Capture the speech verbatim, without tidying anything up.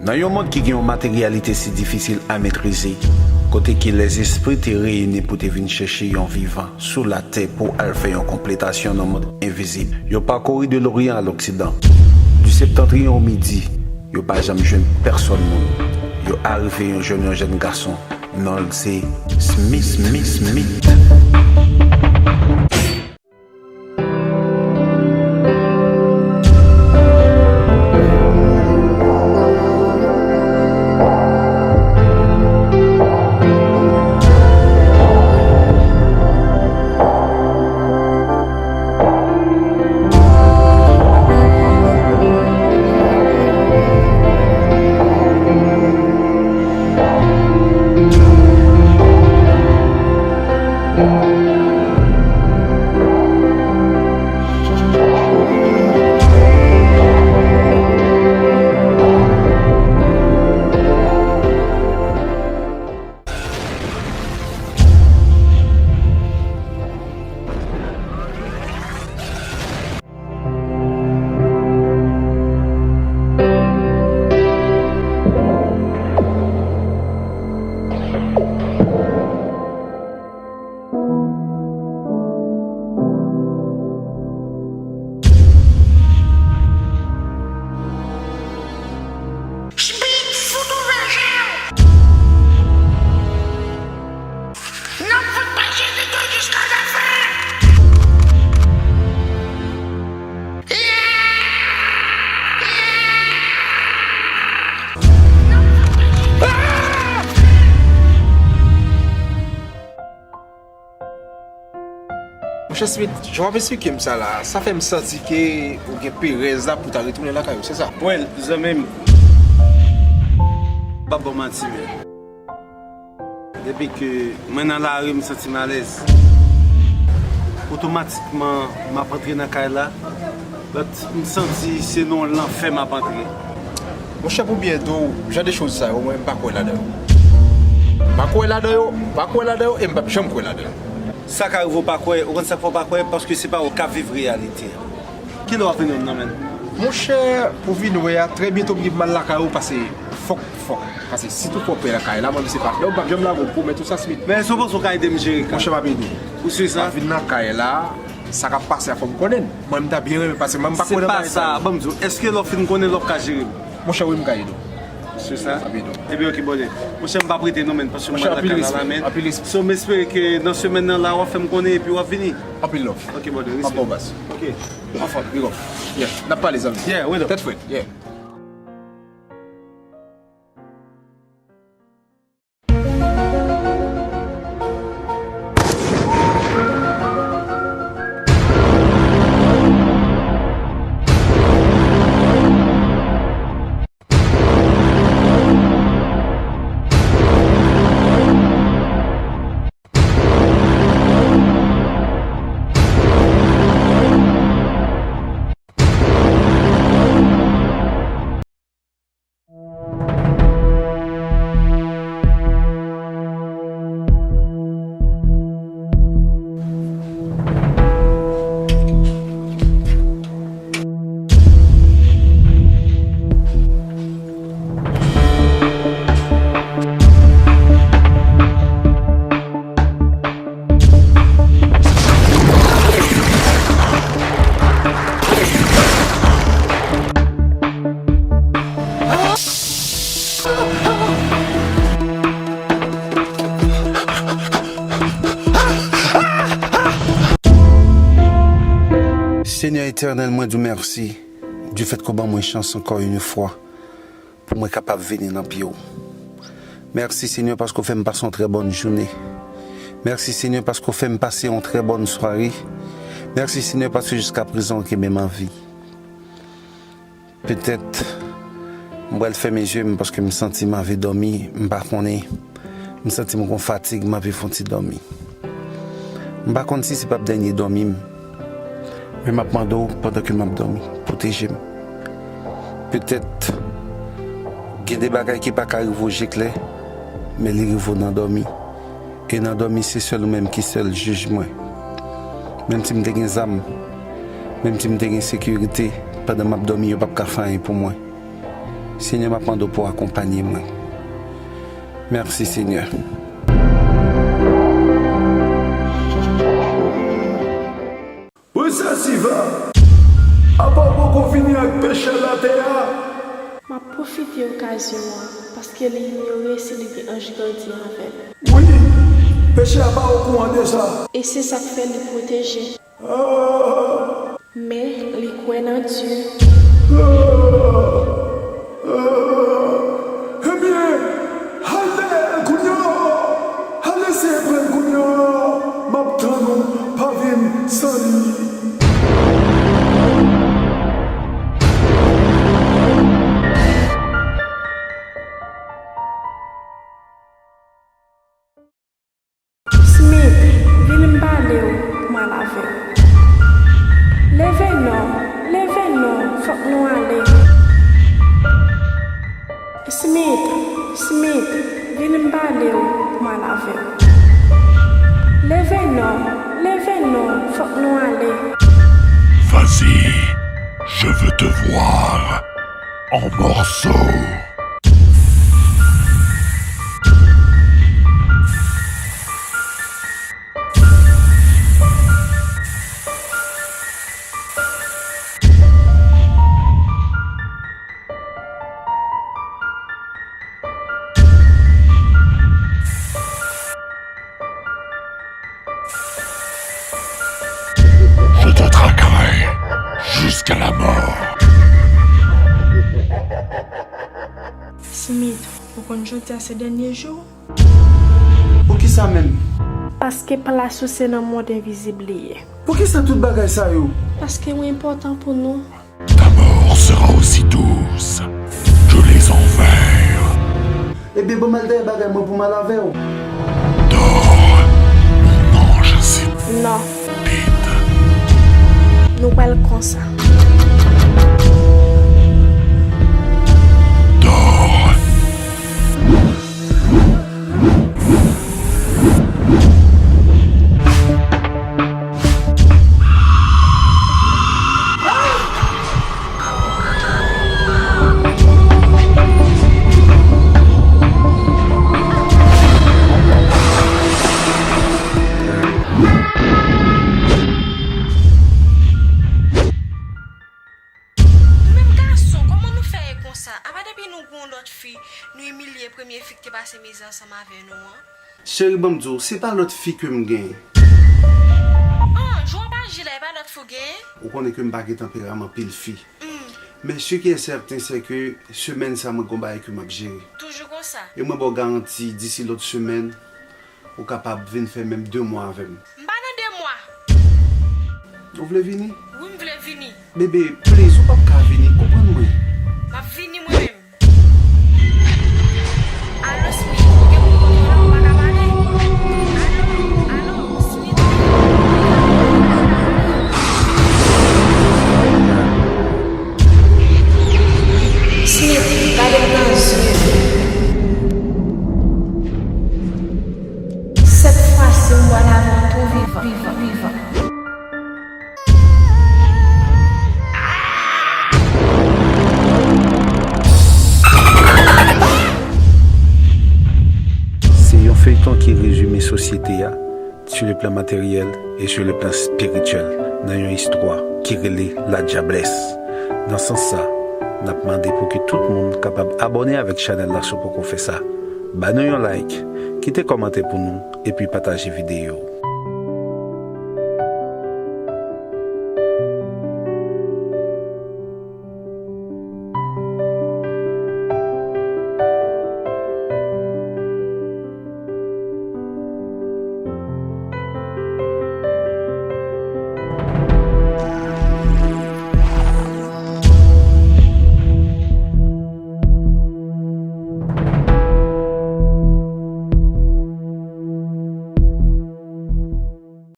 Nan yon mond ki gen yon materyalite si difisil a metrize, kote ke lèzespri te reyini pou te vin chèche yon vivan sou latè pou al fè yon konpletasyon nan mond envizib, yo pakori de Loryan a Loksidan, di Septantryon o Midi, yo pa janm jwenn pèsòn moun. Yo arive yon jwenn yon jèn gason, non l se Smith, Smith, Smith. Smith, fout ouvè je w! N ap fout pèsekite w jiska lafen! Monchè Smith, jan w ap esplike m sa la, sa fè m santi ke ou gen perèz la pou w ta retounen lakay ou, se sa? Well, zanmi m, m p ap ba w manti, men depi ke mwen nan lari, m santi m alèz. Otomatikman, m ap antre nan kay la. But m santi se nan yon lanfè m ap antre. Monchè, pou byen di w, jan de choz sa yo, mwen, m pa kwè ladan yo. M pa kwè ladan yo, m pa kwè ladan yo, e m p ap janm kwè ladan yo. Sa ka rive w pa kwè, ou konn sa k fè w pa kwè? Paske se pa ou k ap viv reyalite a. Kilè w ap vin wè m nan, menm? Monchè, pou vin wè a, trè byento m gen pou m al lakay ou, pase fòk, fòk. Pase si toutfwa w pè lakay la, mwen, m se patnè w, m p ap janm lage w, pwomèt ou sa, Smith. Men èske w panse w ka ede m jere kay? Monchè, m ap ede w. Ou si sa? M ap vin nan kay la, sa k ap pase a, fò m konnen l. Mwen, m ta byen renmen, pase mwen, m pa kwè nan bagay sa yo. Se pa sa, ban m di w, èske lè w fin konnen l, w ap ka jere m? Monchè, wi, m ka ede w. Sou sa? Ebyen, ok, bòde. Monchè, m p ap rete non, menn, paske m pral lakay la, la, menn. Monchè, anpil respè, anpil respè. So, m espere ke nan semèn nan la, w ap fè m konnen epi w ap vini. Anpil love. Ok, bòde, respè. M ap ba w baz. Ok. Anfòm, big up. Yeah, n ap pale, zanmi. Yeah, we do. Tèt frèt, yeah. Senyè Etènèl, mwen di w mèsi, du fait ke w ban mwen chans ankò yon fwa pou mwen kapab vini nan pye w. Mèsi, Senyè, paske w fè m pase yon trè bòn jounen. Mèsi, Senyè, paske w fè m pase yon trè bòn sware. Mèsi, Senyè, paske jiska prezan w kenbe m an vi. Petèt, m pral fèmen je m paske m santi m anvi dòmi, m pa konnen. M santi m gon fatig, m anvi fè yon ti dòmi. M pa konn si se p ap dènye dòmi m, men m ap mande w pandan ke m ap dòmi, pwoteje m. Petèt, gen de bagay ki pa ka rive w je klè, men li rive w nan dòmi. E nan dòmi, se sèl ou menm ki sèl jij mwen. Menm si m te gen zam, menm si m te gen sekirite, pandan m ap dòmi, yo p ap ka fè anyen pou mwen. Senyè, m ap mande w pou w akonpanye mwen. Mèsi, Senyè. Prensès Iva, apa w poko fini ak peche latè a? M ap pwofite okazyon an, paske li inyore si li gen anj grandi avè l. Wi, peche a pa okouran de sa. E se sa k fè li pwoteje. Ah! Men, li kwè nan Dye. Ah! Ah! Ebyen, al dèyè l kounye a! Al eseye pran l kounye a! M ap tann ou, pa vin san li. Smith, vini m pale w, pou m al avè w. Leve non, leve non, fòk nou ale. Smith, Smith, vini m pale w, pou m al avè w. Leve non, leve non, fòk nou ale. Vas-y, je veux te voir en morceaux. Je te traquerai jusqu'à la mort. Smith, ou konn jodi a se dènye jou? Poukisa menm? Paske plas ou se nan mond envizib li ye. Poukisa tout bagay sa yo? Paske ou enpòtan pou nou. Ta mort sera aussi douce que les enfers. Ebyen, ban m al dèyè bagay mwen pou m al avè w. Dors, mon ange, c'est... Non. Pete. Nou pral konsa. Dors. Nou menm gason, kòman nou fè ye konsa? Apa depi nou gen yon lòt fi, nou imilye premye fi ki te pase mizè ansanm avè nou an? Cheri, ban m di w, se pa lòt fi ke m genyen. Ah, jan w ap aji la, e pa lòt fi w genyen? Ou konnen ke m pa gen tanperaman pil fi. Hmm. Men ce qui est certain, c'est que semèn sa, mwen gon bagay ke m ap jere. Toujou konsa? E mwen ba w garanti, disi lòt semèn, ou kapab vin fè menm de mwa avè m. M pa nan de mwa. Ou vle vini? Wi, m vle vini. Bebe, please, ou p ap ka vini, konprann mwen. M ap vini mwen menm. Alo, Smith, ou gen moun kote w la, ou pa ka pale? Alo, alo, Smith. Smith, gade m nan zye. Sèt fwa si m pral avè w tou vivan, vivan, vivan. Se yon feyton ki rezime sosyete a, sur le plan matériel et sur le plan spirituel, nan yon istwa ki rele La Diablesse. Nan sans sa, n ap mande pou ke tout moun kapab abòne avèk chanèl la si w poko fè sa. Ba nou yon like, kite kòmantè pou nou, epi pataje videyo.